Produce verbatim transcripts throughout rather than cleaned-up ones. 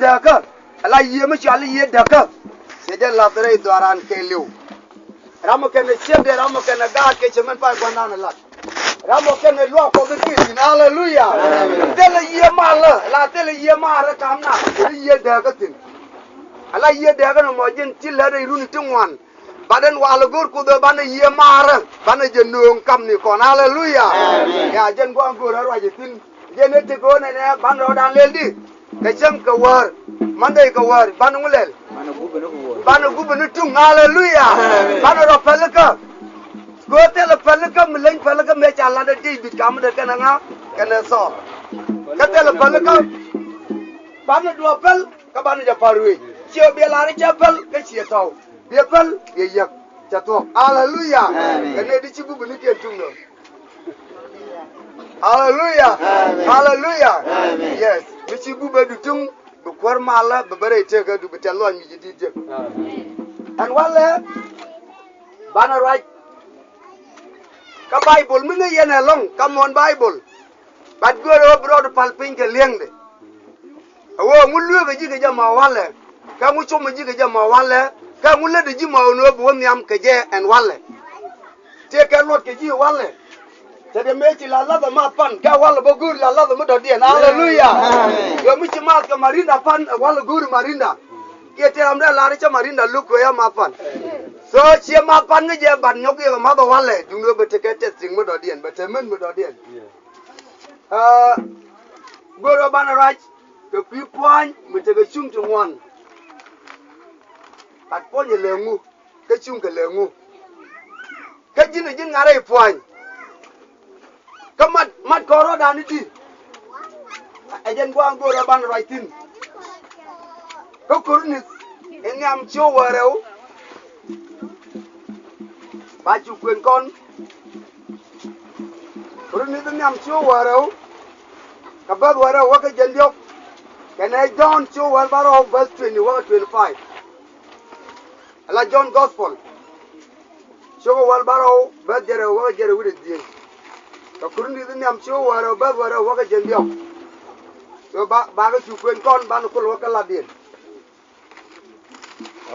dääkä. Ala yiëë mi cɔal i̱ yiëë dääkä. Cɛ jɛ lath rɛy dhɔaaran kɛɛliw. Ram ɔ kɛnɛ ciekdɛ, ram ɔ kɛnɛ gaatkɛ, cɛ min pay gua̱ndan ɛ lat. Ram ɔ kɛnɛ luaak Kuɔth i̱ kɛɛl thi̱n. Aleluya. Amen. Thilɛ yiëë malä, la thilɛ yiëë malä kamna, kɛnɛ yiëë dääkä thi̱n. Ala yiëë dääkä nɔmɔ ji̱n ci lät rɛy runi ti ŋuan. Bat ɛn walɛ go̱o̱r Kuoth ɛ banɛ yiëë malä, banɛ jɛ nööŋ kamnikɔn. Aleluya. Amen. Ya jɛn gua̱a̱ŋ go̱o̱r ɛ ruac ɛ thi̱n. Jɛn ɛ tekɛ ɣöö nɛnɛ banɛ rɔɔdan lɛl di. Kɛ cäŋ kɛ wäär, Monday kɛ wäär, banɛ ŋu lɛl? Banɛ gup ni tuŋ. Aleluya. Amen. Banɛ rɔ pälikä. Kɛ ɣöö thilɛ pälikä mi leny pälikä mëë ca lat ɛ David kamdɛ kɛnɛ ŋa? Kɛnɛ Thɔɔl. Kä thilɛ pälikä. Banɛ duɔ̱ɔ̱p päl kä banɛ jɛ pa̱r ruëëc. Ciɛ biɛ lar i̱ cɛ päl kä ciɛ tɔ̱w. Biɛ päl biɛ yäk. Cɛ thuɔ̱k. Aleluya. Amen. Kɛ nɛy di ci gup ni kiɛn tuŋ nɔ. Aleluya. Amen. Aleluya. Amen. Yes. Mi ci gup ɛ du tuŋ, bi kuäär malä, bi bä rɛy tëkä du, bi tɛth luɔny mi ji̱ di̱t jek. Amen. Ɛn walɛ banɛ ruac kä Baibol mi ŋäc yɛn ɛlɔ̱ŋ kä muɔ̱ɔ̱n Baibol. Bat göörä ɣöö bi rɔɔdu pal piny kɛ li̱eŋdɛ. Ɛ ɣöö ŋu lueekä ji̱ kɛ jɛ ma walɛ, kä ŋu cumä ji̱ kɛ jɛ ma walɛ, kä ŋu lätdä ji̱ ma ɣöö ni ɣöö bi wä nhiam kɛ jɛ ɛn walɛ. Tëëkɛ luɔt kɛ ji̱ walɛ. Cɛ dee mëë ci la lathɛ math pan, kä walɛ bä go̱o̱ri la lathɛ mi dɔ̱diɛn. Aleluya. Amen. Yɔ mi ci math kɛ marinda pan, ɛ walɛ go̱o̱ri marinda. Kiɛ tëë ram dee lar i̱ cä marinda lo̱k kɛ ɣöö ya math pan. So ciɛ math pan ŋäc jɛ, bat nyɔk yɛ kɛ math ɛ walɛ. Duundɛ ɣöö bɛ tekɛ testing mi dɔ̱diɛn, bɛ te män mi dɔ̱diɛn. Aa, go̱o̱rä banɛ ruac kɛ kui̱ pua̱ny mi tekɛ cuŋ ti ŋuan. Kat puɔ̱ny ɛ lɛ ŋu, kä cuŋ kɛ lɛ ŋu. Kä ji̱n ɛ ji̱n ŋa̱rä i̱ pua̱ny. Kä mat, mat kɔn rɔɔdan i̱di. Ɛ jɛn gua̱a̱ŋ go̱o̱rä banɛ ruac thi̱n. Kä Korinth in nhiam ciöök wäl rɛw. Ba cu kuën kɔn. Korinth in nhiam ciöök wäl rɛw. Kɛ bäth wäl rɛw wäkɛ jiɛn diɔ̱k. Kɛnɛ Jɔ̱ɔ̱n ciöök wäl bärɔw bäth twenty wäkɛ twenty five. Ala Jɔ̱ɔ̱n Gospel. Ciöök wäl bärɔw bäth jiɛn rɛw wäkɛ jiɛn rɛw wi̱cdɛ dhieec. Kɛ Korinth in nhiam ciöök wäl rɛw bäth wäl rɛw wäkɛ jiɛn diɔ̱k. Yo ba, bakɛ cu kuën kɔn banɛ kul wäkɛ latdiɛn.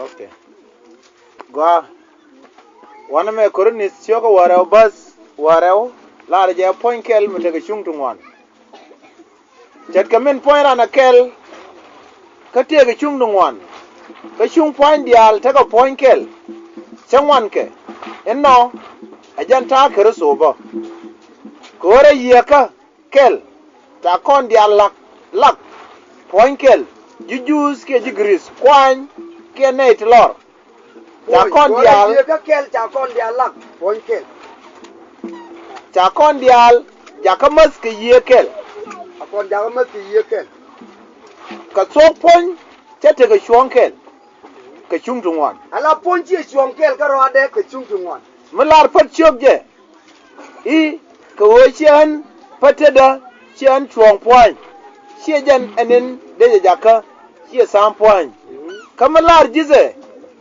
Ok. Gɔaa. Wanɛ mɛ Korinth ciökä wäl rɛw bäth wäl rɛw, lar jɛ puɔ̱ny kɛl mi tekɛ cuŋ ti ŋuan. Ce̱tkɛ min puɔ̱ny ran ɛ kɛl, kä tëëkɛ cuŋ ti ŋuan. Kä cuŋ pua̱ny diaal tekɛ puɔ̱ny kɛl. Cä ŋuankɛ inɔ, ɛ jɛn ta̱a̱ Kritho bä. Kɛ ɣöö rɛy yieekä kɛl, ca kɔn diaal lak, lak puɔ̱ny kɛl, ji̱ Juudh kiɛ ji̱ Giriith, kuaany kiɛ nɛy ti lɔr. Ca kɔn diaal, kä kɛl ca kɔn diaal lak puɔ̱ny kɛl. Ca kɔn diaal jakä mäth kɛ yiëë kɛl. A kɔn jakä mäth kɛ yiëë kɛl. Kɛ thuɔ̱k puɔ̱ny cä tekɛ cuɔ̱ɔ̱ŋ kɛl. Kɛ cuŋ ti ŋuan. Ala puɔ̱ny ciɛ cuɔ̱ɔ̱ŋ kɛl kä rɔadɛ kɛ cuŋ ti ŋuan. Mi lar pät ciök jɛ i̱ kɛ ɣöö ciɛ ɣän pätädä, ciɛ ɣän cuɔ̱ɔ̱ŋ pua̱a̱ny, ciɛ jɛn ɛ ni̱n dee jɛ jakä, ciɛ tha̱a̱ŋ pua̱a̱ny. Kä mi lar ji̱thɛ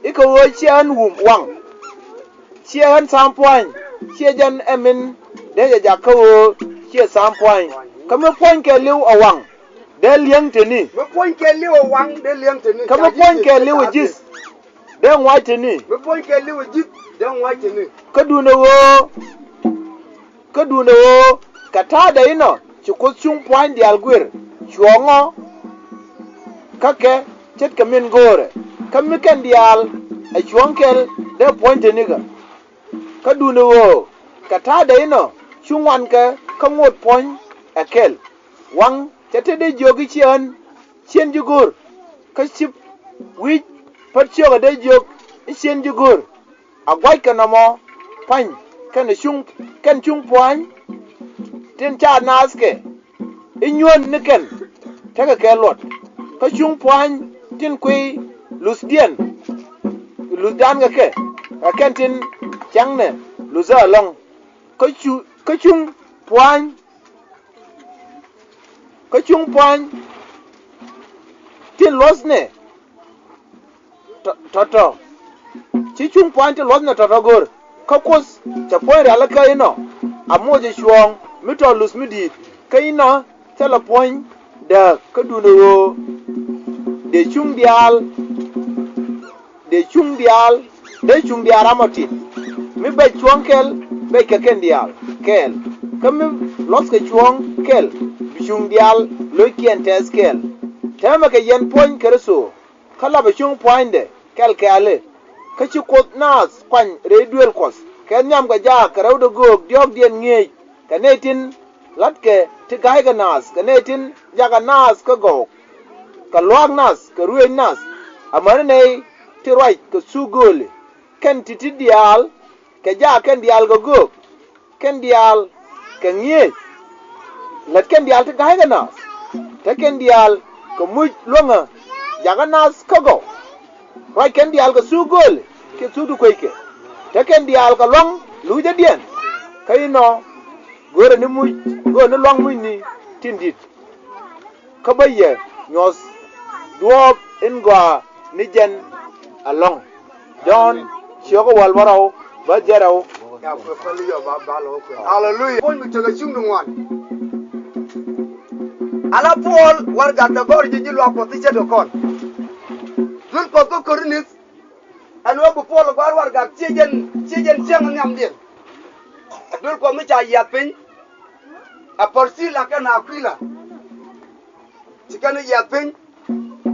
i̱ kɛ ɣöö ciɛ ɣän wum waŋ, ciɛ ɣän tha̱a̱ŋ pua̱a̱ny, ciɛ jɛn ɛ min dee jɛ jakä ɣöö ciɛ tha̱a̱ŋ pua̱a̱ny. Kä mi puɔ̱ny kɛɛliw ɛ waŋ, dee li̱eŋ te ni. Mi puɔ̱ny kɛɛliw ɛ waŋ, dee li̱eŋ te ni. Kä mi puɔ̱ny kɛɛliw ɛ ji̱th, dee ŋuac te ni. Mi puɔ̱ny kɛɛliw ɛ ji̱th, dee ŋuac te ni. Kä duundɛ ɣöö, kä duundɛ ɣöö kɛ ta̱a̱dɛ inɔ ci Kuoth cuŋ pua̱ny diaal guir cuɔ̱ɔ̱ŋɔ kä kɛ ce̱tkɛ min go̱o̱rɛ. Kä mi kɛn diaal ɛ cuɔ̱ɔ̱ŋ kɛl dee puɔ̱ny te nikä. Kä duundɛ ɣöö kɛ ta̱a̱dɛ inɔ cu ŋuankɛ kä ŋot puɔ̱ny ɛ kɛl. Waŋ cɛ te dee jiök i̱ ciɛ ɣän cien ji̱ go̱r, kä cip wi̱c pät ciökä dee jiök i̱ cien ji̱ go̱r. A gua̱ckɛ nɔmɔ pa̱ny kɛnɛ cuŋ, kɛn cuŋ pua̱ny tin ca naath kɛ i̱ nyuɔ̱n ni kɛn tekɛ kɛ luɔt. Kä cuŋ pua̱ny tin kuiy luthdiɛn, luthdan kɛ kɛ, kɛ kɛn tin cäŋnɛ luthä ɛlɔ̱ŋ. Kä cu, kä cuŋ pua̱ny, kä cuŋ pua̱ny tin luɔ̱thnɛ tɔ̱tɔ̱. Ci cuŋ pua̱ny tin luɔ̱thnɛ tɔ̱tɔ̱ go̱r. Kä Kuoth cɛ puɔ̱ny rialikä inɔ a moc ɛ cuɔ̱ɔ̱ŋ mi tɔ̱ luth mi di̱i̱t. Kä inɔ thilɛ puɔ̱ny dääk kä duundɛ ɣöö Dee cuŋ diaal, dee cuŋ diaal, dee cuŋ diaal ram ɔ tit. Mi bɛc cuɔ̱ŋ kɛl, bɛc kɛ kɛn diaal kɛɛl. Kä mi luɔ̱thkɛ cuɔ̱ŋ kɛl, bi cuŋ diaal lo̱ckiɛn tɛth kɛɛl. Täämɛ kɛ yɛn puɔ̱ny Kritho, kä lapɛ cuŋ pua̱nydɛ kɛl kɛɛli. Kä ci Kuoth naath kuany rɛy duëël Kuɔth kɛ nhiam kɛ jaak kɛ rɛwdɛ göök diɔ̱ɔ̱kdiɛn ŋi̱eec, kɛ nɛy tin la̱tkɛ ti ga̱ykɛ naath, kɛ nɛy tin jakä naath kä gɔw, kɛ luaak nath, kɛ ruëëc nath, amäni nɛy ti ruac kɛ thuk gööli. Kɛn ti̱ti̱ diaal kɛ jaak, kɛn diaal kɛ göök, kɛn diaal kɛ ŋi̱eec, lät kɛn diaal ti ga̱ykɛ naath, te kɛn diaal kɛ muc luäŋä jakä naath kä gɔw. Ruac kɛn diaal kɛ thuk gööli kiɛ thuk ti kueckɛ, te kɛn diaal kɛ luaŋ luucädiɛn. Kä inɔ görɛ ni muc, görɛ ni luaŋ mucni tin di̱t, kä bä yɛ nyuɔ̱th duɔ̱ɔ̱p in gɔaa ni jɛn ɛlɔ̱ŋ. Jɔ̱ɔ̱n ciökä wäl bärɔw, bä jɛrɛw. Haleluya. Puɔ̱ny mi tekɛ cuŋ ti ŋuan. Ala Puɔl warɛgak ti gɔ̱r ji̱, ji̱ luaak Kuɔth ti ce̱tkɛ kɔn. Duel Kuɔth kä Korinth, ɛn ɣöö bi Puɔl gɔ̱a̱r warɛgak, ciɛ jɛn, ciɛ jɛn cäŋ nhiamdiɛn. Ɛ duel Kuɔth mi ca yiath piny, ɛ Prisila kɛnɛ Akuila. Ci kɛn yiath piny,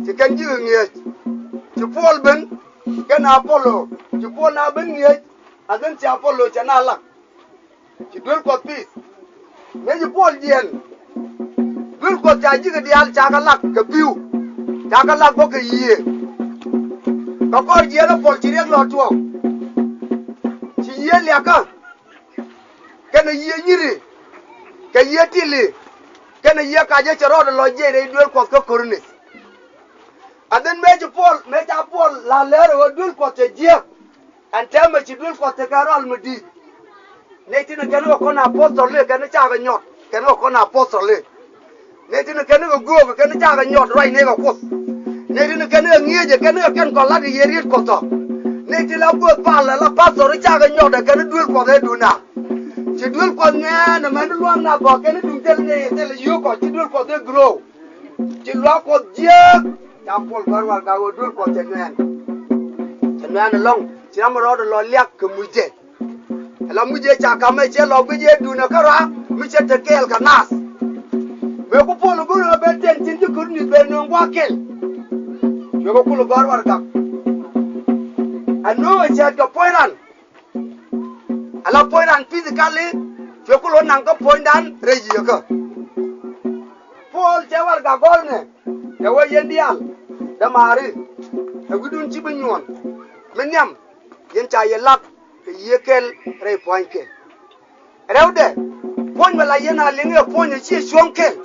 ci kɛn ji̱ ŋi̱eec. Ci Puɔl ben kɛnɛ Apolo, ci Puɔl na ben ŋi̱eec, and then ci Apolo cɛ na lak. Ci duel Kuɔth pi̱i̱th. Mëë ci Puɔl jiɛɛn, duel Kuɔth ca ji̱ kɛ diaal ca kɛ lak kɛ pi̱w, ca kɛ lak bä kɛ yiëë. Kɛ kɔr jiɛɛn ɛ Puɔl ci riɛk lɔ tuɔɔk. Ci yiëë liakä, kɛnɛ yiëë nyiri, kɛ yiëë tili, kɛnɛ yiëë kacä cɛ rɔɔdɛ lɔ jiɛc rɛy duel Kuɔth kä Korinth. And then mëë ci Puɔl, mëë ca Puɔl la lɛr ɛ ɣöö duel Kuɔth cɛ jiääk. Ɛn täämɛ ci duel Kuɔth tekɛ rɔal mi di̱i̱t. Nɛy tin kɛn kɛ kɔn apostoli, kɛn cakɛ nyɔt, kɛn kɛ kɔn apostoli. Nɛy tin kɛn kɛ göök, kɛn cakɛ nyɔt ruac nɛy kɛ Kuoth. Nɛy tin kɛn kɛ ŋi̱eec, kɛn kɛ kɛn kɔn lat kɛ yiëë riet Kuɔth ɔ. Nɛy tin la bööth pal, la pastor, cakɛ nyɔt ɛ kɛn duel Kuɔth ɛ duŋda. Ci duel Kuɔth ŋɛɛn ɛmɛn luaŋ na bä kɛn duŋ thil nɛy, thil yio̱o̱k ɔ, ci duel Kuɔth ɛ grow. Ci luaak Kuɔth jiääk. Ca Puɔl gɔ̱a̱r warɛgak ɣöö duel Kuɔth cɛ nuɛɛn. Cɛ nuɛɛn ɛlɔ̱ŋ, ci ram mi rɔɔdɛ lɔ liak kɛ mucdɛ. Ala mucdɛ ca ka̱m ɛ cɛ lɔ guic ɛ duŋdɛ kärɔa mi cɛ te kɛɛl kɛ naath. Mëë ku Puɔl go̱o̱r ɣöö ben tɛn tin ji̱ Korinth ben nööŋ gua̱a̱th kɛl. Cuɛ kɛ Puɔl gɔ̱a̱r warɛgak. Ɛ nööŋ ɛ cɛɛt kɛ puɔ̱ny ran. Ala puɔ̱ny ran physically, cuɛ kulɛ naŋ kä puɔ̱nydan rɛy yieekä. Puɔl cɛ warɛgak gɔ̱r nɛ, cɛ wee yɛn diaal, dämaari, ɛ wi̱cdun ci bi nyuɔn. Mi nhiam, yɛn ca yɛ lak kɛ yiëë kɛl rɛy pua̱ny kɛl. Rɛwdɛ, puɔ̱ny bɛ la yɛn a liŋ ɛ puɔ̱ny ɛ ciɛ cuɔ̱ŋ kɛl.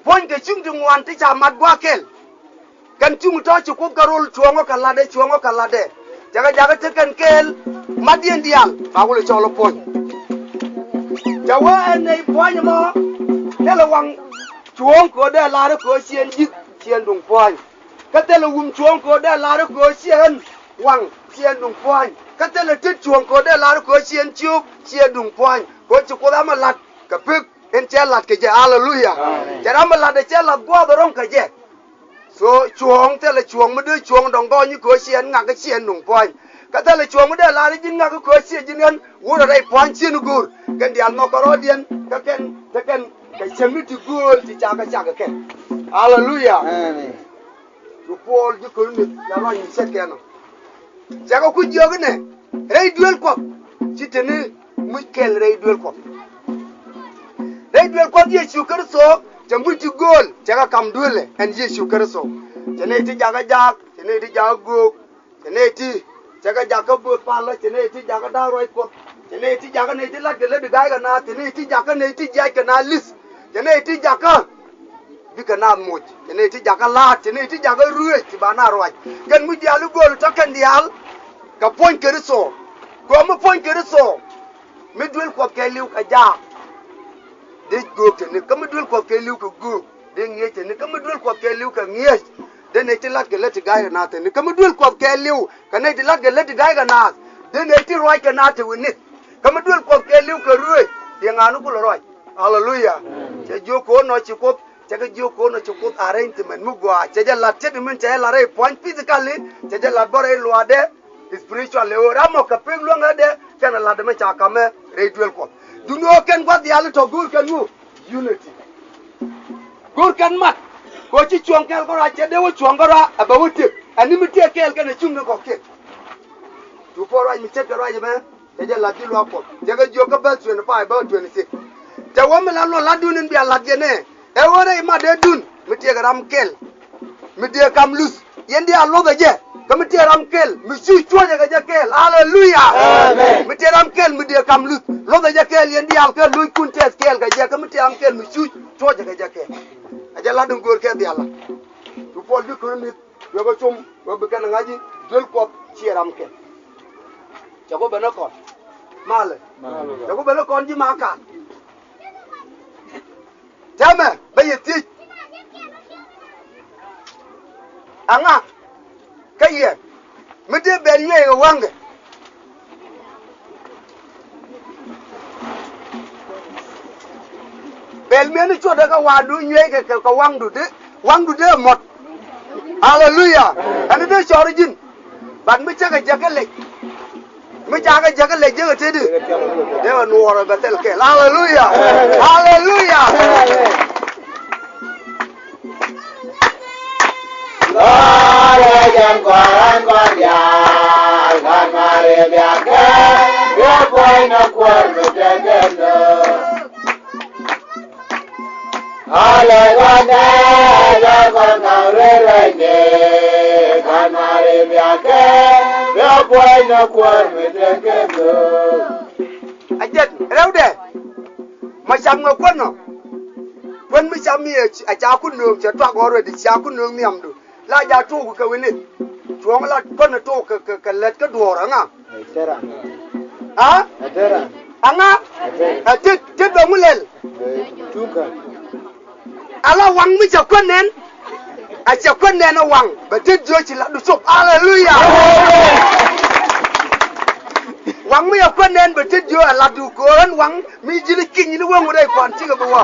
Puɔ̱ny kɛ cuŋ ti ŋuan ti ca mat gua̱a̱th kɛl. Kɛn cuŋ tɔ̱ ci Kuoth kɛ rol cuɔ̱ɔ̱ŋä kɛ latdɛ, cuɔ̱ɔ̱ŋä kɛ latdɛ. Cɛ kɛ jakä te kɛn kɛɛl matdiɛn diaal ba wulɛ cɔl ɛ puɔ̱ny. Cɛ wee ɛn nɛy pua̱ny ɛmɔ thilɛ waŋ cuɔ̱ɔ̱ŋ kɛ ɣöö dee lar kɛ ɣöö ciɛn ji̱th ciɛn duŋ pua̱ny. Kä thilɛ wum cuɔ̱ɔ̱ŋ kɛ ɣöö dee lar kɛ ɣöö ciɛn waŋ ciɛn duŋ pua̱ny. Kä thilɛ tet cuɔ̱ɔ̱ŋ kɛ ɣöö dee lar kɛ ɣöö ciɛn ciöök ciɛn duŋ pua̱ny. Kɛ ɣöö ci Kuoth amɛ la̱t kɛ pek in cɛ la̱t kɛ jɛ. Aleluya. Amen. Cɛ ram mi la̱t ɛ cɛ la̱th gua̱a̱th ɛ ro̱ŋ kɛ jɛ. So cuɔ̱ɔ̱ŋ, thilɛ cuɔ̱ɔ̱ŋ mi dee cuɔ̱ɔ̱ŋ dɔ̱ŋ gɔɔny kɛ ɣöö ciɛn ŋak kä ciɛn duŋ pua̱ny. Kä thilɛ cuɔ̱ɔ̱ŋ mi dee lar ji̱n ŋak kä ɣöö ciɛ ji̱n ɣän wurɛ rɛy pua̱ny ciɛn go̱o̱r. Kɛn diaal nhɔk kɛ rɔɔdiɛn kä kɛn, kä kɛn kɛ cäŋni ti gööl ti ca kɛ cak kɛ kɛn. Aleluya. Amen. Cu Puɔl ji̱ Korinth la ruac ni ce̱tkɛ nɔ. Cɛ kɛ ku jiök inɛ rɛy duel Kuɔth ci te ni muc kɛl rɛy duel Kuɔth. Rɛy duel Kuɔth Yecu Kritho cɛ muc ti gööl cɛ kɛ kam duelɛ ɛn Yecu Kritho. Cɛ nɛy ti jakä jaak, cɛ nɛy ti jakä göök, cɛ nɛy ti cɛ kɛ jakä bööth palä, cɛ nɛy ti jakä da̱a̱k ruac Kuɔth, cɛ nɛy ti jakä nɛy ti la̱tkɛ lätdi ga̱a̱c kɛ naath, cɛ nɛy ti jakä nɛy ti jiac kɛ naath li̱th, cɛ nɛy ti jakä bikɛ naath moc, cɛ nɛy ti jakä la̱a̱t, cɛ nɛy ti jakä ruëëc ti ba naath ruac. Kɛn muc diaal i̱ gööl tɔ̱ kɛn diaal kɛ puɔ̱ny Kritho. Kɛ ɣöö mi puɔ̱ny Kritho, mi duel Kuɔth kɛɛliw kɛ jaak, dee göök te ni. Kä mi duel Kuɔth kɛɛliw kɛ göök, dee ŋi̱eec te ni. Kä mi duel Kuɔth kɛɛliw kɛ ŋi̱eec, dee nɛy ti la̱tkɛ lätdi ga̱a̱c kɛ naath te ni. Kä mi duel Kuɔth kɛɛliw kɛ nɛy ti la̱tkɛ lätdi ga̱a̱c kɛ naath, dee nɛy ti ruac kɛ naath te wi̱i̱ nith. Kä mi duel Kuɔth kɛɛliw kɛ ruëëc, dee ŋa̱a̱n ni kulɛ ruac. Aleluya. Cɛ jiök kɛ ɣöö nɔ ci Kuoth Cɛ kɛ jiök ko̱n ɔ ci Kuoth arrangement mi gɔaa. Cɛ jɛ lat ce̱t min cɛ jɛ lat rɛy pua̱ny physically. Cɛ jɛ lat bä rɛy luaadɛ spiritually ɣöö ram mɔ kɛ pek luäŋädɛ kɛnɛ lat mi ca kamɛ rɛy duel Kuɔth. Duŋni ɣöö kɛn gua̱th diaal tɔ go̱o̱r kɛn ŋu unity. Go̱o̱r kɛn mat kɛ ɣöö ci cuɔ̱ɔ̱ŋ kɛɛl kärɔa cɛ dee wä cuɔ̱ɔ̱ŋ kärɔa ɛ bɛ wä tëk. Ɛn ni mi tëk kɛɛl kɛnɛ cuŋni kɔ̱kiɛn. Cu puɔ̱ɔ̱r ruac mi ce̱tkɛ ruac ɛmɛ. Cɛ jɛ lat ji̱ luaak Kuɔth. Cɛ kɛ jiök kä verse twenty five bä twenty six. Cɛ wä mi la luɔt latdun in bia lat jɛ nɛ. Ɛ ɣöö rɛy matdädun mi tëëkɛ ram kɛl mi dëë kam luth, yɛn diaal luɔthɛ jɛ. Kä mi tëë ram kɛl mi cuc cuɔ̱cɛ kɛ jɛ kɛɛl. Aleluya. Amen. Mi tëë ram kɛl mi dëë kam luth, luɔthɛ jɛ kɛɛl yɛn diaal kɛ lo̱ckun tɛth kɛɛl kɛ jɛ. Kä mi tëë ram kɛl mi cuc cuɔ̱cɛ kɛ jɛ kɛɛl. Ɛ jɛ latdun göör kɛ bia lat. Cu Puɔl ji̱ Korinth, wek ɛ com, wek bi kɛn ɛ ŋa̱c i̱ duel Kuɔth ciɛ ram kɛl. Cɛ ku ben ɛ kɔn. Malɛ. Malɛ. Cɛ ku ben ɛ kɔn ji̱ ma kaat. Täämɛ bä yɛ thiec. Aŋa kä yɛ mi dee bɛl nyuɛc kɛ waŋkɛ. Bɛl miɛn ni cuɔt dee kä waŋdu nyuɛc kɛ, kɛ, kɛ waŋdu dee, waŋdu dee mɔt. Aleluya. Ɛn dee cɔɔr ji̱n. But mi cä kɛ jäkä lec. Mi ca kɛ jäkä lec jekɛ teti. Dee kɛ nuɔɔr bɛ thil kɛl. Aleluya. Aleluya. Lɔrɛ jɛn kɔran kɔn diaal kan mari biakɛ. Bia puɔ̱ny na kuɔr mi tɛkɛ lɔ. Alɛ kɔn dee jɛ kɔn kaŋ rɛy rɛy ni kan mari biakɛ. Bia puɔ̱ny na kuɔr mi tɛkɛ lɔ. A jɛn rɛwdɛ. Ma cam ŋa kuän nɔ. Kuän mi cam mi a ca ku nööŋ cɛ tuak already, ca ku nööŋ nhiamdu. La ja tok kɛ wi̱ni. Cuɔ̱ŋ la kuän tok kɛ, kɛ, kɛ lät kä duɔ̱ɔ̱r aŋa. Ɛ tera. A? Ɛ tera. Aŋa. Ɛ tera. Ɛ tet, tet bɛ ŋu lɛl. Ɛ tukä. Ala waŋ mi cɛ kuän nɛn. A cɛ kuän nɛn ɛ waŋ bɛ tet jiö ci latdu cop. Aleluya. Waŋ mi cɛ kuän nɛn bɛ tet jiö ɛ latdu ko̱o̱r ɛn waŋ mi ji̱n ki̱ny ni wee ŋut ɛ kuan cikɛ bi wä.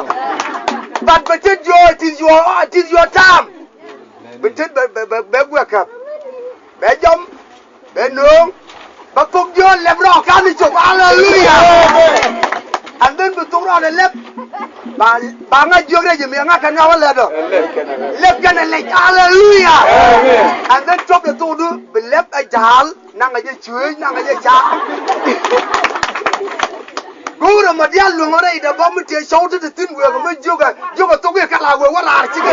But bɛ tet jiö, it is your, it is your time. Bi tet bɛ, bɛ, bɛ, bɛ guɛ käp. Bɛ jɔm. Bɛ nööŋ. Bɛ thok jiö lɛp rɔɔk kan ni cop. Aleluya. And then bi thok rɔɔk lɛp. Ba, ba ŋa jiök rɛy jɛ mi ŋa kɛn ŋa wä lɛt ɔ. Lɛp kɛn ɛ lɛc. Aleluya. And then cop bɛ thokdu bi lɛp ɛ ja̱a̱l. Naŋ a jɛ cuec, naŋ a jɛ ca. Go̱o̱rä ma diaal luäŋ rɛy dɛ bä mi tëë cɔw ti ti thi̱n wëë kɛ mi jiökɛ, jiökɛ thok i̱ kɛ la wëë wä raar cikɛ.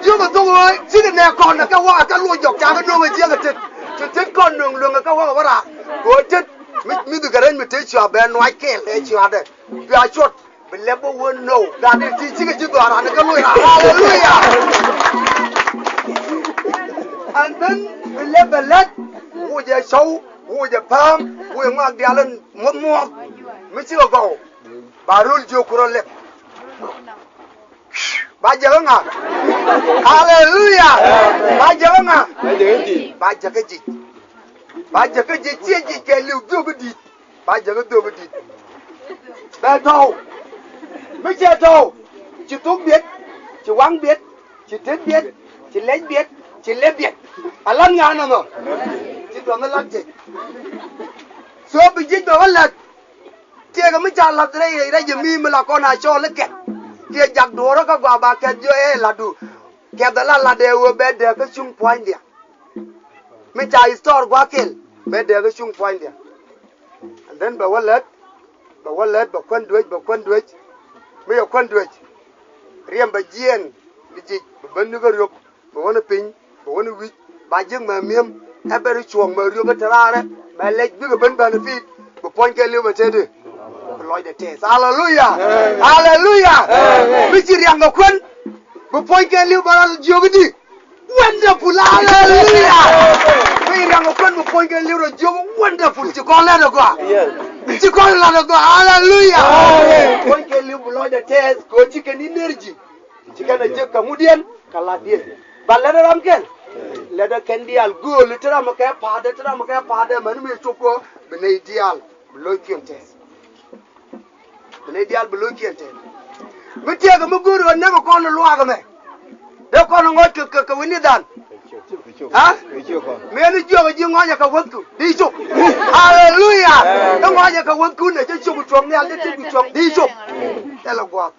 Jiökɛ thok wëë cikɛ nɛ kɔn kɛ wä kɛ luɔc jɔk ca kɛ nööŋ a jiäk a tet. Ti tet kɔn nööŋ luäŋ kɛ wä kɛ wä raar. Kɛ wä tet mi, mi dhikɛ rɛc mi tëë cua bɛ nuac kɛɛl ɛ cua̱dɛ. Bia cuɔt. Bi lɛp bä wä now. Gat in ti cikɛ ji̱ dhɔaaran kä loc raar. Aleluya. And then bi lɛp bɛ lät. Wocɛ cɔw, wocɛ pääm, wocɛ ŋɔak diaal in muɔth muɔth. Mi cikɛ gɔw. Ba röl jiök ku rɔ lɛp. Ba jäkä ŋa? Aleluya. Ba jäkä ŋa? Ba jäkä jic. Ba jäkä jic, ciɛ jic kɛ li̱w dhiök i̱ di̱t. Ba jäkä dhiök i̱ di̱t. Bɛ tɔ̱w. Mi cɛ tɔ̱w. Ci thok biɛt. Ci waŋ biɛt. Ci tet biɛt. Ci lɛc biɛt. Ci lɛp biɛt. A la̱t ŋa̱a̱n ɛmɔ. Ci duɔth ni la̱t jic. So bi jic bɛ wä la̱t. Tiɛɛkɛ mi ca la̱th rɛy rɛy rɛy jɛ mi mi la kɔn a cɔɔl ikɛt. Kiɛ jak duɔ̱ɔ̱rä kä gɔaa ba kɛt jiɔ ɛ la̱tdu. Kɛth ala lat ɛ ɣöö bɛ dee kä cuŋ pua̱nydiɛn. Mi ca store gua̱a̱th kɛl bɛ dee kä cuŋ pua̱nydiɛn. And then bɛ wä lät, bɛ wä lät, bɛ kuän duec, bɛ kuän duec. Mi yɛ kuän duec, riɛm bɛ jiɛɛn ni jic, bɛ ben ni kä riök, bɛ wä ni piny, bɛ wä ni wi̱c, ba jiäk mɛ mi̱em, ɛ bɛ ri cuɔ̱ɔ̱ŋ mɛ riök kä te raarɛ, mɛ lɛc bikɛ ben benefit, bɛ puɔ̱ny kɛɛliw bɛ tëëdi. Bɛ lɔcdɛ tɛth. Aleluya. Aleluya. Mi ci riaŋ kɛ kuän, bɛ puɔ̱ny kɛɛliw bɛ rɔ jiök i̱di. Wonderful. Aleluya. Mi riaŋ kɛ kuän mi puɔ̱ny kɛ li̱w rɔ jiök wonderful. Ci kɔn lɛt ɛ gɔaa. Ci kɔn lɛt ɛ gɔaa. Aleluya. Puɔ̱ny kɛ li̱w bi lɔcdɛ tɛth kɛ ɣöö ci kɛn energy. Ci kɛn ɛ jek kɛ ŋudiɛn kɛ latdiɛn. Ba lɛt ɛ ram kɛn. Lɛt ɛ kɛn diaal gööl te ram kɛ pa̱a̱tdɛ, te ram kɛ pa̱a̱tdɛ mɛn mi cop kɛ ɣöö bi nɛy diaal bi lo̱ckiɛn tɛth. Bi nɛy diaal bi lo̱ckiɛn tɛth. Mi tiɛɛkɛ mi go̱o̱ri ɣän näk kɔn luaak ɛmɛ. Dee kɔn ŋɔc kɛ, kɛ, kɛ wi̱ni dhan. Ha? Mëë ni jiɔk ji̱ ŋɔcɛ kɛ wäthku di cop. Aleluya. Kä ŋɔcɛ kɛ wäthku nɛ cä cop cuɔ̱ŋ nhial cä tit ku cuɔ̱ŋ di cop. Thilɛ gua̱a̱th.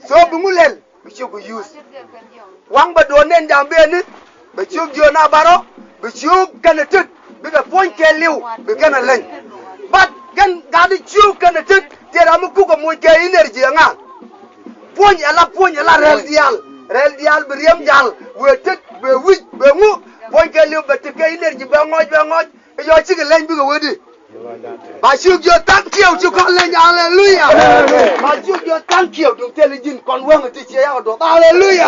So bi ŋu lɛl bi cop ku yuth. Waŋ bɛ duɔ̱ɔ̱r nɛn jam beni. Bɛ ciök jiöön a bärɔ, bɛ ciök kɛnɛ tet, bikɛ puɔ̱ny kɛɛliw, bi kɛnɛ leny. But kɛn gat i̱ ciök kɛnɛ tet, tiɛ ram mi kukɛ moc kɛ energy ɛŋa. Puɔ̱ny ɛla, puɔ̱ny ɛla rɛl diaal, rɛl diaal bi riɛm jal, wëë tet, bɛ wi̱c, bɛ ŋu, puɔ̱ny kɛɛliw bɛ tekɛ energy, bɛ ŋɔc, bɛ ŋɔc, ɛ yɔ cikɛ leny bikɛ wee di. Ba ciök jiök thank you ci kɔn leny, aleluya. Ba ciök jiök thank you duŋ thil ji̱n kɔn wäŋ ti ciɛ yak duɔth, aleluya.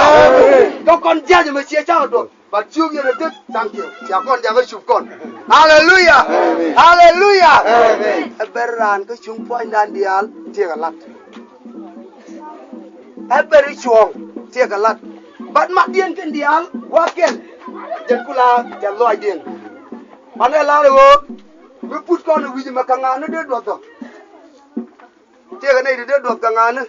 Kä kɔn jiac mɛ ciɛ cak duɔth. Ba ciök yɛn a tet thank you cia kɔn jakä cup kɔn, aleluya. Aleluya. Ɛ ber raan kä cuŋ puɔ̱nydan diaal tiɛk a lat. Ɛ ber i̱ cuɔ̱ɔ̱ŋ tiɛk a lat. Bat matdiɛn kɛn diaal gua̱a̱th kɛn. Jɛn ku la jɛn lɔaacdiɛn. Panɛ lar i̱ ɣöö mi put kɔn i̱ wi̱c mɛ kɛ ŋa̱a̱ni dee duɔth ɔ. Tiɛkɛ nɛy ti dee duɔth kɛ ŋa̱a̱ni.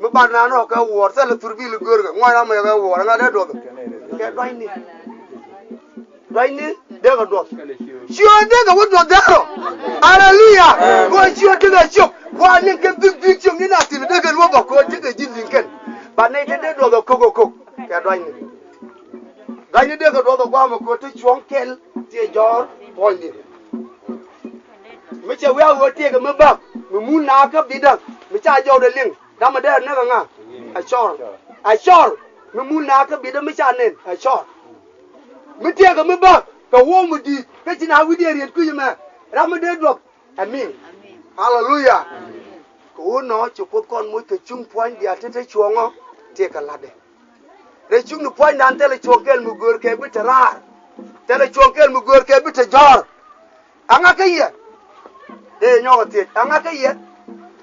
Mi bar naan ɔ kɛ wuɔ̱ɔ̱r thilɛ thurbil i̱ görkɛ ŋuɔ̱c ram mɛ kɛ wuɔ̱ɔ̱r ɛŋa dee duɔth ɔ. Kɛ duanyni. Duanyni dee kɛ duɔth. Ciöön dee kɛ wä duɔth dee rɔ. Aleluya. Kɛ ɣöö ciöön tekɛ ciök kua liŋ kɛ bik bik ciök ni na thi̱n dee kɛ luɔ̱p ɔ kɛ ɣöö tekɛ ji̱ liŋ kɛn. Ba nɛy te dee duɔth ɔ kök ɔ kök kɛ duanyni. Duanyni dee kɛ duɔth ɔ gua̱a̱mɛ kɛ ɣöö te cuɔ̱ŋ kɛl tiɛ jɔ̱ɔ̱r puɔ̱nyni. Mi cɛ wiak ɣöö tiɛkɛ mi bäk mi mun naath kä bitdä mi ca jɔwdɛ liŋ. Damɛ dee näk ɛŋa? Ɛ cɔr. Ɛ cɔr mi mun naath kä bitdä mi ca nɛn ɛ cɔr. Mi tiɛkɛ mi bäk kɛ wuɔ̱w mi di̱i̱t kä ci na wi̱cdiɛn riet kui̱c ɛmɛ. Ram mi dee duɔth ɛ min. Aleluya. Kɛ ɣöö nɔ ci Kuoth kɔn moc kɛ cuŋ puɔ̱ny diaal te te cuɔ̱ŋɔ tiɛkɛ la̱tdɛ. Rɛy cuŋni puɔ̱nydan thilɛ cuɔ̱ŋ kɛl mi göör kɛ bi te raar. Thilɛ cuɔ̱ŋ kɛl mi göör kɛ bi te jɔ̱ɔ̱r. Aŋa kä yɛ? Dee nyɔk a thiec aŋa kä yɛ?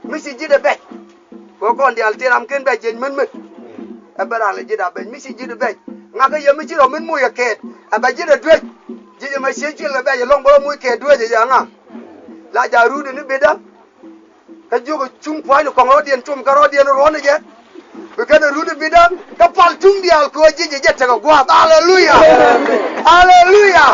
Mi ci ji̱dɛ bɛc. Kɛ kɔn diaal ti ram ken bɛc jiɛc män män. Ɛ bɛ ran lɛ ji̱dɛ bɛc mi ci ji̱dɛ bɛc. Aŋa kä yɛ mi ci rɔ min moc ɛ kɛɛt ɛ bɛ ji̱dɛ duec. Ji̱ jɛ mɛ cieŋ cuil kɛ bɛc ɛlɔ̱ŋ bä moc kɛɛt duec ɛ yɛ aŋa. La ja̱ ruut ni bitdä. Kä jiök cuŋ pua̱nyni kɔŋ rɔ̱diɛn com kä rɔ̱diɛn ruɔ̱n jɛ. Bi kɛn run i̱ bitdä kä pal cuŋ diaal kɛ ɣöö ji̱ jɛ jɛ tekɛ gua̱a̱th. Aleluya. Aleluya.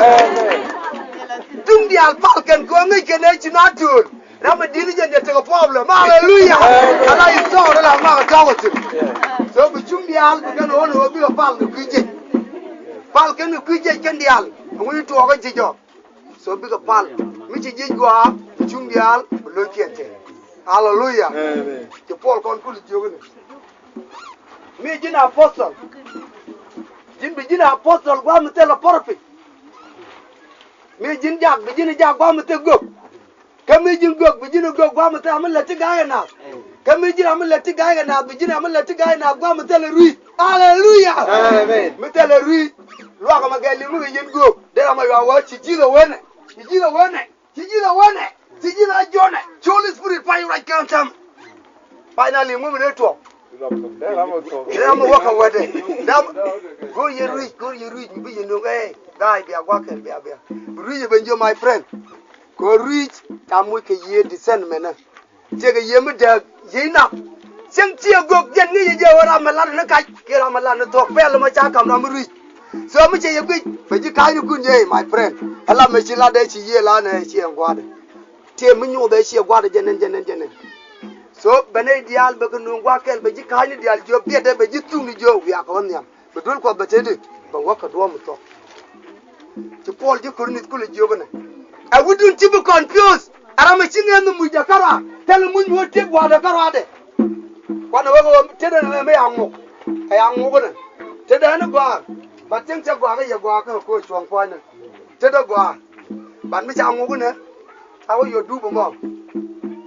Cuŋ diaal pal kɛn kɛ ɣöö ŋäc kɛn ɛ ci na tööl. Ram mi di̱t ni jɛ jɛ tekɛ problem. Aleluya. Ala i̱ tɔɔr ila makɛ tɔɔk ɛ thi̱n. So bi cuŋ diaal bi kɛn ɣöö ni ɣöö bikɛ pal kɛ kui̱ jiɛc. Pal kɛn kɛ kui̱ jiɛc kɛn diaal. Ɛŋu i̱ tuɔɔk ɛ ji̱ jɔk. So bikɛ pal mi ci ji̱ gua̱a̱ cuŋ diaal bi lo̱ckiɛn tɛth. Aleluya. Ci Puɔl kɔn kul jiök ni mi ji̱n apostol. Ji̱n bi ji̱n apostol gua̱a̱ mi thilɛ prophet. Mi ji̱n jak bi ji̱n jak gua̱a̱ mi thil gök. Kä mi ji̱n gök bi ji̱n gök gua̱a̱ mi thil ram mi lät ti ga̱a̱c kɛ naath. Kä mi ji̱n ram mi lät ti ga̱a̱c kɛ naath bi ji̱n ram mi lät ti ga̱a̱c kɛ naath gua̱a̱ mi thil rui̱c. Aleluya. Mi thil rui̱c. Luakä mɛ gɛl liŋ mi kɛ yɛn göök. Dee ram a yuak wä ci ji̱th a wänɛ. Ci ji̱th a wänɛ. Ci ji̱th a wänɛ. Ci ji̱th a jɔnɛ. Ci Holy Spirit pay ruac kɛn tɛm. Pay na liŋ mi mi dee tuɔk. Dee ram a wä kɛ wetdɛ. Dee ram go̱r yɛ rui̱c, go̱r yɛ rui̱c mi bi yɛ no̱k ɛ. Ga̱a̱c bia gua̱k kɛl bia bia. Bi rui̱c ɛ ben jiö my friend. Kɛ rui̱c ca muc kɛ yiëë discernment. Ciɛ kɛ yiëë mi dääk yiëë nath. Cieŋ ciɛ gök jɛn ŋi̱i̱c jɛ wä ram mi lat ni kac kiɛ ram mi lat ni thuɔ̱k pɛl mɔ ca ka̱m ram mi rui̱c. So mi cɛ yɛ guic bɛ ji̱ ka̱a̱cnikun jɛ my friend. Ɛ lam mɛ ci lat dee ci yiëë la nɛ ciɛ gua̱a̱dɛ. Tiɛ mi nyuuth ɛ ciɛ gua̱a̱dɛ jɛ nɛn jɛ nɛn jɛ nɛn. So bɛ nɛy diaal bɛ kɛ nööŋ gua̱a̱th kɛl bɛ ji̱ ka̱a̱cni diaal jiök biɛtdɛ bɛ ji̱ thukni jiök wiakɛ wä nhiam. Bi duel Kuɔth bɛ tëëdi bɛ wäk kɛ duɔ̱ɔ̱p mi thuɔ̱k. Ci Puɔl ji̱ Korinth kulɛ jiök inɛ. Ɛ wi̱cdun ci bi confuse ɛ ram ɛ ci ŋɛn ni mucdɛ kärɔa thilɛ muc mi wä tiek gua̱a̱dɛ kärɔadɛ. Kuanɛ wek ɣöö tetdɛ nɛ mɛ ya ŋuk ɛ ya ŋuk inɛ. Tetdɛ ni gɔaa bat cieŋ cɛ gɔaa kä yɛ gɔaa kä koc cuɔ̱ŋ pua̱nydɛ. Tetdɛ gɔaa bat mi ca ŋuk inɛ. Ca wä yot dup ɛmɔ.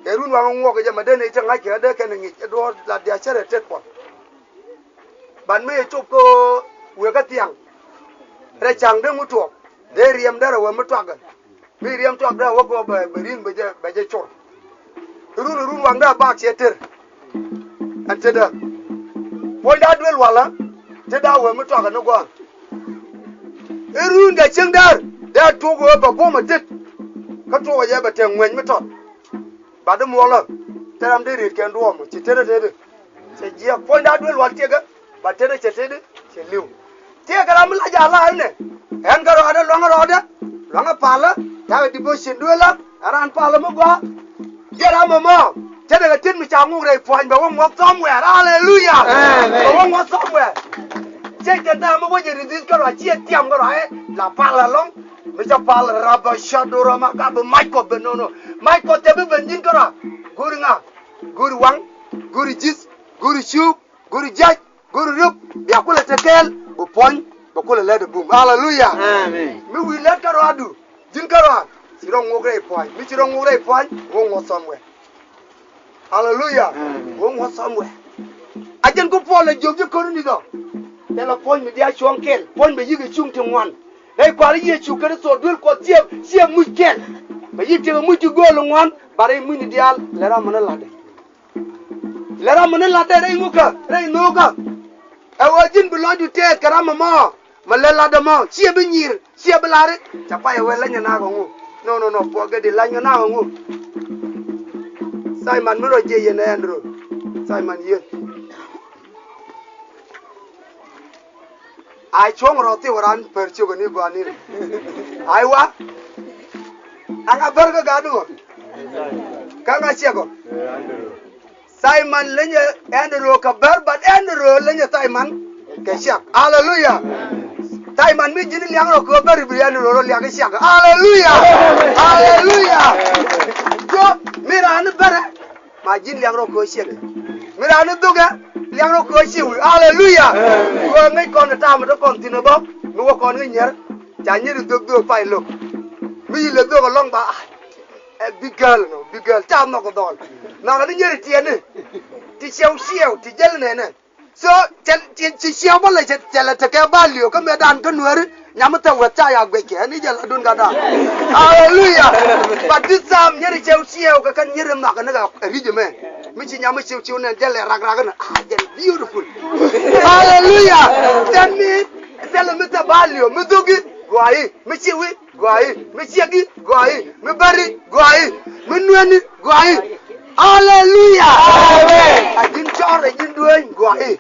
Kɛ run waŋ ŋuɔk kɛ jɛ mɛ den ɛ cɛ ŋa̱c kɛ dee kɛn ɛ ŋic ɛ duɔ̱ɔ̱r la dia̱cärɛ tet Puɔl. Ban mi cop kä wëë kä thiaŋ. Rɛ ca̱ŋ dee ŋut tuɔɔk dee riɛm dee rɛ wee mi tuakɛ. Mi riɛm tuak dee wä kɛ wä bɛ ri̱ŋ bɛ jɛ bɛ jɛ cor. Run run waŋ dee a bak ciɛ ter. Ɛn tetdä puɔ̱nyda duel walä. Tetdä wee mi tuakɛ ni gua̱a̱ŋ. I̱ run kɛ cieŋ däär dee a tuɔk wee bɛ buɔ̱m a tet. Kä tuɔk a jɛ bɛ tɛŋ ŋuɛny mi tɔt. Bat di muɔlä. Te ram dee riet kɛn duɔ̱ɔ̱m ci tetdä tetdä. Cɛ jiɛk puɔ̱nyda duël wal tiɛkä, ba tetdä cɛ tetdä cɛ li̱w. Tiɛkä ram mi la jaa la ɛn nɛ. Ɛn kɛ rɔɔdɛ luaŋä rɔɔdɛ, luaŋä palä, ta̱kɛ devotion duëlä, ɛ raan palä mi gɔaa. Jiɛn ram mɔmɔ, tetdä kɛ tet mi ca ŋuk rɛy puɔ̱ny bɛ wä ŋuɔ̱th somewhere. Hallelujah. Amen. Bɛ wä ŋuɔ̱th somewhere. Ciec kɛn ta̱a̱ mi wä jɛ ri̱th i̱th kärɔa ciɛ tiam kärɔa ɛ la pal ɛlɔ̱ŋ. Mi cä pal rap a shut door ma ka bi mac kɔ ben nono. Mac kɔ tɛ bi ben ji̱n kärɔa. Go̱ri ŋa, go̱ri waŋ, go̱ri ji̱th, go̱ri ciuk, go̱ri jiac, go̱ri riop. Bia kulɛ te kɛɛl bi puɔ̱ny, bi kulɛ lɛt ɛ bum. Hallelujah. Amen. Mi wi̱i̱ lɛt kärɔadu, ji̱n kärɔa ci rɔ ŋuɔk rɛy puɔ̱ny. Mi ci rɔ ŋuɔk rɛy puɔ̱ny, wä ŋuɔth somewhere. Hallelujah. Amen. Wä ŋuɔth somewhere. A jɛn ku Puɔl ɛ jiök ji̱ Korinth ɔ. Thilɛ puɔ̱ny mi diaal cuɔ̱ŋ kɛl, puɔ̱ny bɛ yi̱k ɛ cuŋ ti ŋuan. Rɛy Kua̱r Yecu Kritho duel Kuɔth ciɛ, ciɛ muc kɛl. Bɛ yi̱k tiɛk ɛ muc ti gööl ŋuan, ba rɛy mucni diaal lɛ ram mi ni la̱tdɛ. Lɛ ram mi ni la̱tdɛ rɛy ŋukä, rɛy nhöökä. Ɛ ɣöö ji̱n bi lɔcdu tɛɛth kɛ ram ɛmɔ. Mi lät latdä mɔ, ciɛ bi nyiir, ciɛ bi la̱ri. Ca pay ɛ wee leny ɛ naak ɛŋu? No, no, no, puɔk gɛ di lany ɛ naak ɛŋu? Simon mi rɔ jiɛ yɛn ɛ Andrew. Simon yɛn. A cuɔ̱ŋ rɔ thiw ran pär ciök ɛ ni gɔaa ni. Ay wa. Aŋa bär kä gat ni ɣɔ. Kä ŋa ciɛ gɔ. Simon lenyɛ Andrew kɛ bär, but Andrew lenyɛ Simon kɛ ciak. Hallelujah. Simon mi ji̱n liak rɔ kɛ bär, bi Andrew rɔ liak kɛ ciak. Hallelujah. Hallelujah. Jo, mi raan ni bärɛ, ma ji̱n liak rɔ kɛ ciak. Mi raan ni dhukɛ, liak rɔ kɛ ciak wi̱i̱. Hallelujah. Kɛ ŋäc kɔn ɛ ta̱a̱ mi te kɔn thi̱n ɛ bä, mi wä kɔn ŋäc nyier. Ca nyier i̱ dhök dhök pay lo̱k. Mi yi lɛ dhök ɛlɔ̱ŋ ba, ah, ɛ big girl nɔ, big girl. Ca nhɔk dhɔl. Nhɔk ni nyier i̱ tiɛni. Ti ciɛw ciɛw, ti jɛl nɛnɛ. So, cɛ, cɛ, ci ciɛw bä lɛ cɛ, cɛ lɛ tekɛ value kä mëëdan kä Nuääri, nyam mi thɛm weth ca ya guɛckɛ, ɛn i̱ jɛ ladun gatda. Hallelujah. But this time, nyier i̱ ciɛw ciɛw kɛ kɛn nyier i̱ nhɔk ni kɛ ri̱c ɛmɛ. Mi ci nyam mi ciw ciw nɛn jɛ lɛ rak rak ni, ah, jɛ beautiful. Hallelujah. That mean, thilɛ mi thɛ value, mi dhoki, gɔaa i̱, mi ciwi, gɔaa i̱, mi ciɛki, gɔaa i̱, mi bäri, gɔaa i̱, mi nuɛni, gɔaa i̱. Hallelujah. Amen. A ji̱n cɔr, a ji̱n dueeny, gɔaa i̱.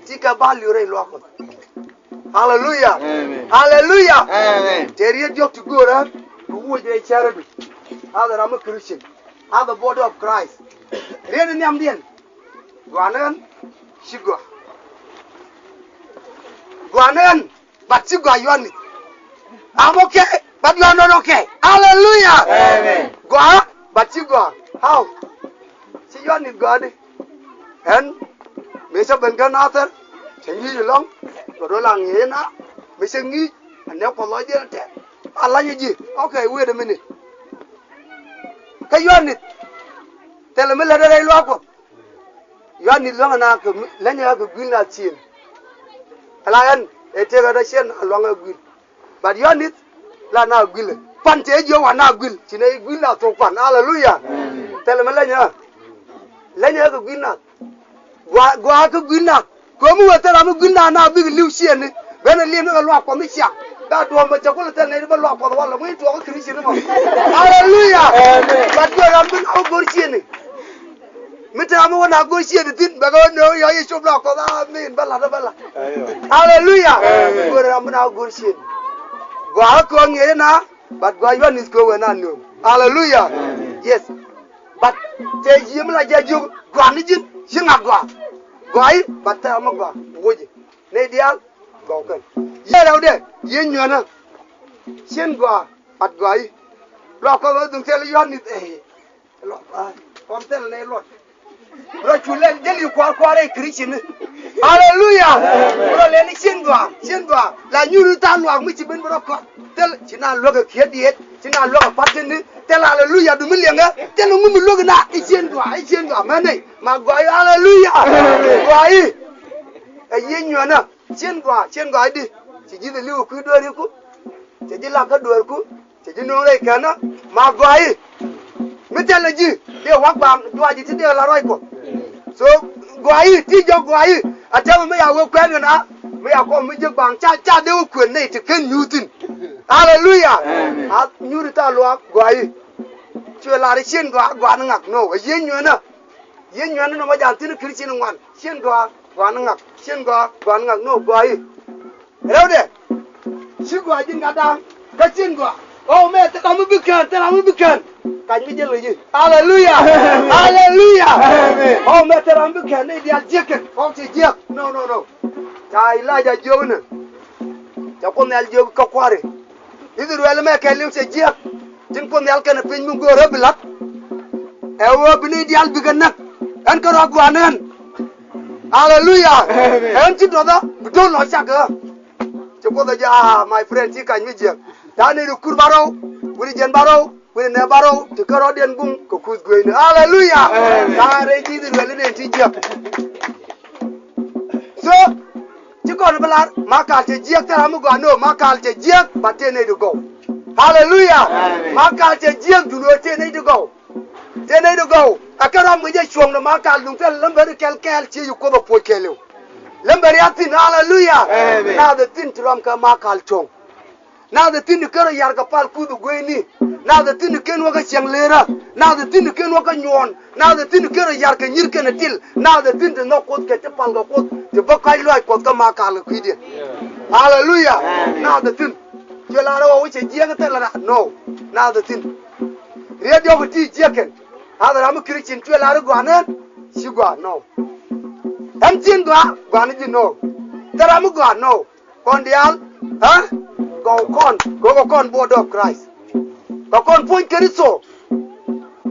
Ti kɛ value rɛy luaak Kuɔth. Hallelujah. Amen. Hallelujah. Amen. Tɛ riet diɔ̱k ti göörä, bi wuɔc rɛy cärädu. As a ram mi Christian. As a body of Christ. Riet in nhiamdiɛn. Gɔaa ni ɣän. Ci gɔaa. Gɔaa ni ɣän. But ci gɔaa yuani. I'm okay, but you are not okay. Hallelujah. Amen. Gɔaa, but ci gɔaa. How? Ci yuani gɔaa di. Ɛn mëë cä ben kä Nathɛr, cä ŋi̱i̱c ɛlɔ̱ŋ, kɛ rɔ la ŋi̱i̱c ɛna, mëë cä ŋi̱i̱c, ɛn nɛ Kuɔth lɔcdiɛn tɛth. A lany ji̱, okay, wait a minute. Kä Yohanes, thilɛ mi lätdɛ rɛy luaak Kuɔth. Yohanes luäŋɛ na kɛ mi, länyɛ kɛ gui̱l na thi̱n. Ala ɛn, ɛ tëëk ɛ dɔ ciɛ na luaŋɛ gui̱l. But Yohanes la na guilɛ. Pan tëë jiök wa na guil. Ci nɛ i̱ guil la thok pan. Hallelujah. Thilɛ mi leny ɛ. Leny ɛ kɛ guil na. Gua, gua kɛ guil na. Komi wä thil ram mi guil na na bik li̱w ciëëni. Ben ɛ li̱em ni kɛ luak Kuɔth mi ciaŋ. Ka duɔ̱ɔ̱m bɛ cɛ kulɛ thil nɛy ti bä luak Kuɔth walɛ ŋui̱ tuɔɔk kä Christian mɔ. Hallelujah. But duɔ̱ɔ̱m ram bi na wä go̱r ciëëni. Mi te ram mi wä na go̱r ciëëni thi̱n bɛ kɛ wä nööŋ yɔ Yecu bla Kuɔth, amen. Bä la̱t, bä la̱t. Hallelujah. Go̱r ram mi na wä go̱r ciëëni. Gɔaa kä ŋi̱eec na, but gɔaa Yohanes kä wee na nööŋ. Hallelujah. Yes. But te yiëë mi la jɛ jiök gɔaa ni ji̱n, ci ŋa̱k gɔaa. Gɔaa i̱, but te ram mi gɔaa. Woc i̱. Nɛy diaal gɔw kɛn. Yiëë rɛwdɛ, yiëë nyuɛnä. Cien gɔaa, but gɔaa i̱. Luak Kuɔth ɣöö dhuŋ thil Yohanes, eh. Luak, ah, kɔn thil nɛy luɔt. Rɔ cu lɛl jäl i̱ kua̱r kua̱r ɛ Christian ni. Hallelujah. Rɔ lɛl i̱ cien gɔaa, cien gɔaa. La nyuur i̱ tha̱a̱ŋ luaak mi ci ben bi rɔ kɔn. Thil ci na luäk ɛ kiɛ diet, ci na luäk ɛ pa̱t thi̱n ni. Thil hallelujah du mi liɛŋɛ. Thil ŋu mi luäk na i̱ cien gɔaa, i̱ cien gɔaa. Mɛn nɛy, ma gɔaa i̱ hallelujah. Gɔaa i̱. Ɛ yiëë nyuɛnä. Cien gɔaa, cien gɔaa i̱di. Ci ji̱ dhɛ li̱w ɛ kui̱ dueeriku. Cɛ ji̱ lak kä dueerku. Cɛ ji̱ nööŋ rɛy kɛnä. Ma gɔaa i̱. Mi thilɛ ji̱. Dee wak baaŋ juac i̱ ti dee la ruac Kuɔth. So gɔaa i̱, ti jɔk gɔaa i̱. A tɛmɛ mi ya wee kuɛn kɛ na. Mi ya kɔm mi jiäk baaŋ ca, ca dee wä kuën nɛy ti ken nyuuthin. Hallelujah. Amen. A nyuuri tha̱a̱ŋ luaak gɔaa i̱. Cuɛ lar i̱ cien gɔaa, gɔaa ni ŋak. No, a yiëë nyuɛnä. Yiëë nyuɛn ni nɔmɔ ja̱a̱n thi̱n Christian ŋuan. Cin gɔaa, gɔaa ni ŋak. Cin gɔaa, gɔaa ni ŋak. No, gɔaa i̱. Rɛwdɛ. Ci gɔaa ji̱n gat da̱a̱ŋ. Kä cin gɔaa. Ɣɔw mɛ thil ram mi bi kään, thil ram mi bi kään. Kac mi jiɛl kɛ ji̱. Aleluya. Amen. Aleluya. Amen. Ɣɔw mɛ thil ram mi bi kään ni diaal jiäk kɛn. Ɣɔw cɛ jiäk. No, no, no. Ca Ilaja jiök inɛ. Ca Kuoth Nhial jiök kä kua̱ri. Ithɛrɛl mɛ kɛɛliw cɛ jiäk. Tin Kuoth Nhial kɛnɛ piny mi göörä bi la̱t. Ɛ ɣöö bi ni diaal bikɛ näk. Ɛn kärɔa gua̱a̱n ɛn. Aleluya. Amen. Ɛn ci duɔthä bi do̱r lɔ cak ɣä. Ci Kuoth ɛ jɛ, ah, my friend, ci kac mi jiäk. Ta̱a̱ nɛy ti kur ba rɔw. Wi̱ni jiɛn ba rɔw. Wi̱ni nɛ ba rɔw. Ti kärɔɔdiɛn buŋ kɛ kuth gueyni. Aleluya. Amen. Ta̱a̱ rɛy ti Ithɛrɛl inɛn ti jiäk. So, ci kɔn bi lar, Makal cɛ jiäk, thil ram mi gɔaa, no, Makal cɛ jiäk, but tëë nɛy ti gɔw. Aleluya. Amen. Makal cɛ jiäk, duundɛ ɣöö tëë nɛy ti gɔw. Tëë nɛy ti gɔw. Ɛ kɛ ram kɛ jɛ cuɔ̱ŋdɛ Makal duŋ thil lɛmbäri kɛl kɛɛl, ci yi Kuoth ɛ puɔc kɛɛliw. Lɛmbäri a thi̱n, aleluya. Amen. Naath ɛ thi̱n ti ram kɛ Makal cuɔ̱ŋ. Naath ɛ thi̱n ti kärɔ yar kɛ pal kuth gueyni. Naath ɛ thi̱n ti ken wä kä cieŋ leerä. Naath ɛ thi̱n ti ken wä kä nyuɔɔn. Naath ɛ thi̱n ti kärɔ yar kɛ nyir kɛnɛ til. Naath ɛ thi̱n ti nhɔk Kuoth kɛ ti pal kɛ Kuoth, ti bä ka̱c lɔaac Kuɔth kä Makal kɛ kui̱diɛn. Aleluya. Amen. Naath ɛ thi̱n. Cuɛ lar ɛ ɣɔw cɛ jiäk thilɛ rat. No. Naath ɛ thi̱n. Riet diɔ̱k ti jiäk kɛn. Naath ɛ ram mi Christian cuɛ lar ɛ gɔaa nɛn. Ci gɔaa, no. Ɛn cin gɔaa, gɔaa ni ji̱, no. Thil ram mi gɔaa, no. Kɔn diaal, ɛ? Gɔw kɔn, gɔw kɔn body of Christ. Kɛ kɔn puɔ̱ny Kritho.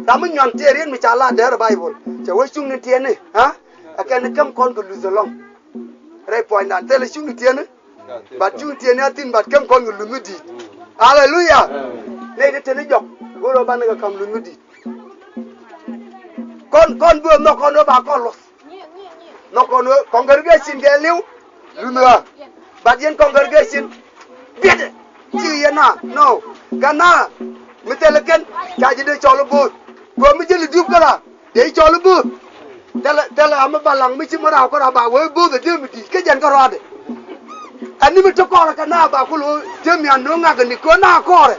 Ram mi nyuan tëë riet mi ca la dɛr Baibol. Cɛ wee cuŋni tiɛni, ɛ? Ɛ kɛn ni käm kɔn kɛ luth ɛlɔ̱ŋ. Rɛy puɔ̱nydan, thilɛ cuŋni tiɛni. But cuŋni tiɛni a thi̱n, but käm kɔn kɛ luth mi di̱i̱t. Aleluya. Nɛy ti te ni jɔk. Go̱o̱r ɣöö banɛ kɛ ka̱m luth mi di̱i̱t. Kɔn, kɔn bi ɣä nhɔk kɔn ɣöö ba kɔn luɔth. Nhɔk kɔn ɣöö congregation kɛɛliw luth ɣä. But yɛn congregation biɛtdɛ. Ci yɛn na, no. Kɛ na mi thilɛ kɛn ca ji̱ dee cɔl i̱ bööth. Kɛ ɣöö mi ji̱ li di̱p kärɔa dee cɔl i̱ bööth. Thilɛ, thilɛ ram mi balaŋ mi ci mi raw kärɔa ba wee bööth ɛ dee mi di̱i̱t kä jɛn kärɔadɛ. Ɛn ni mi te kɔrɛ kɛ na ba kul ɣöö te mian no̱o̱ŋ ŋakɛ ni kɛ ɣöö na kɔrɛ.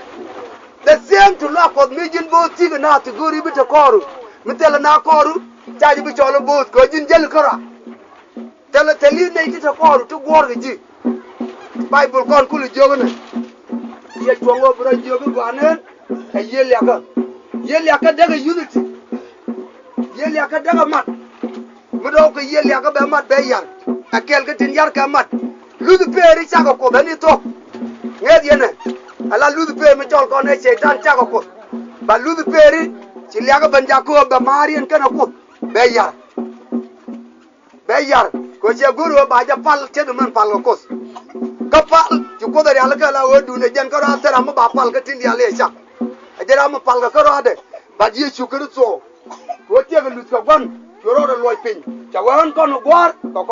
The same to luaak Kuɔth mi ji̱n bo̱o̱th ti̱i̱ kɛ naath ti go̱o̱ri bi te kɔɔru. Mi thilɛ na kɔɔru, ca ji̱ bi cɔl i̱ bo̱o̱th kɛ ɣöö ji̱n jäli kärɔa. Thilɛ thil i̱ nɛy ti te kɔɔru ti guɔ̱ɔ̱r kɛ ji̱. Baibol kɔn kulɛ jiök inɛ. Yɛ cuɔ̱ŋ ɣöö bi rɔ jiök i̱ gɔaa nɛn ɛ yiëë liakä. Yiëë liakä däkɛ unity. Yiëë liakä däkɛ mat. Mi dɔ̱k kɛ yiëë liakä bɛ mat bɛ yar. Ɛ kɛl kä tin yar kɛ mat. Luth pɛɛri cakɛ Kuoth ɛn i̱ thuɔ̱k. Ŋäth yɛn ɛ. Ala luth pɛɛri mi cɔl kɔn ɛ cɛy-tan cakɛ Kuoth. Ba luth pɛɛri ci liakä ben jakä bɛ ma̱a̱r yɛn kɛnɛ Kuoth. Bɛ yar. Bɛ yar. Kɛ cɛ go̱r ɣöö ba jɛ pal cɛ dämän pal kɛ Kuoth. Kä pal ci Kuoth ɛ rialikä la ɣöö duundɛ jɛn kärɔa thil ram mi ba pal kä tin diaal i̱ ɛ cak. Ɛ jɛn ram mi pal kɛ kärɔadɛ. Bat Yecu Kritho. Kɛ ɣöö tiɛɛkɛ luth kɛ gua̱n. Cuɛ rɔɔdɛ luɔc piny. Ca wee ɣän kɔn ɛ gua̱a̱r kɛ